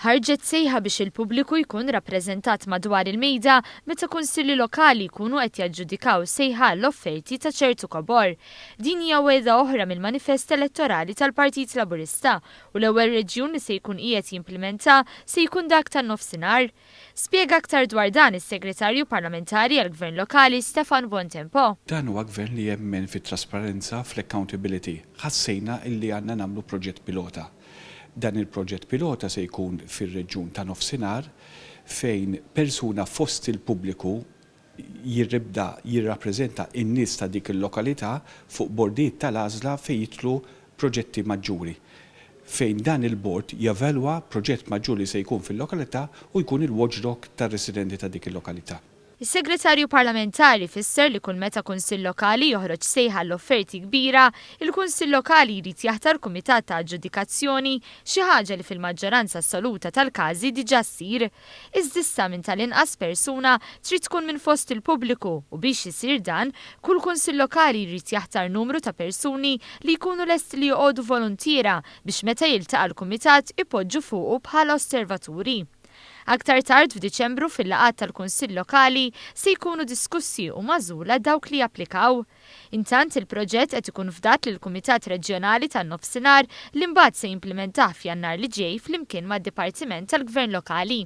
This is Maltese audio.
Ħarġet sejħa biex il-pubbliku jkun rappreżentat madwar il-mejda meta kunsilli lokali jkunu qed jaġġudikaw sejħa għall-offerti ta' ċertu kobor. Din hija wegħda oħra mill-manifest elettorali tal-Partit Laburista u l-ewwel reġjun li se jkun qiegħed jimplimentha se jkun dak tan-Nofsinhar. Spjega aktar dwar dan is-Segretarju Parlamentari għall-Gvern Lokali Stefan Buontempo. Dan huwa gvern li jemmen fit-trasparenza, fl-accountability. Ħassejna illi għandna nagħmlu proġett pilota. Dan il-proġett pilota se jkun fir-reġjun ta' Nofsinhar fejn persuna fost il-pubbliku jirribda jirrappreżenta n-nies ta' dik il-lokalità fuq bordijiet tal-għażla fejn jidħlu proġetti maġġuri. Fejn dan il-bord jevalwa proġett maġġur li se jkun fil-lokalità u jkun il-watchdog tar-residenti ta' dik il-lokalità. Is-Segretarju Parlamentari fisser li kull meta Kunsill Lokali joħroġ sejħa għall-offerti kbira, il-Kunsill Lokali jrid jaħtar kumitat ta' aġġudikazzjoni, xi ħaġa li fil-maġġoranza assoluta tal-każi diġà ssir. Iżda issa minn tal-inqas persuna trid tkun minn fost il-pubbliku u biex isir dan, kull Kunsill Lokali jrid jaħtar numru ta' persuni li jkunu lesti li joqogħdu voluntiera biex meta jiltaqa' l-kumitat ipoġġu fuqu bħala osservaturi. Aktar tard f'Diċembru fil-laqgħat tal-Kunsill Lokali se jkunu diskussi u magħżula dawk li japplikaw. Intant il-proġett qed ikun fdat lill-Kumitat Reġjonali tan-Nofsinhar li mbagħad se jimplimentah f'Jannar li ġej flimkien mad-Dipartiment tal-Gvern Lokali.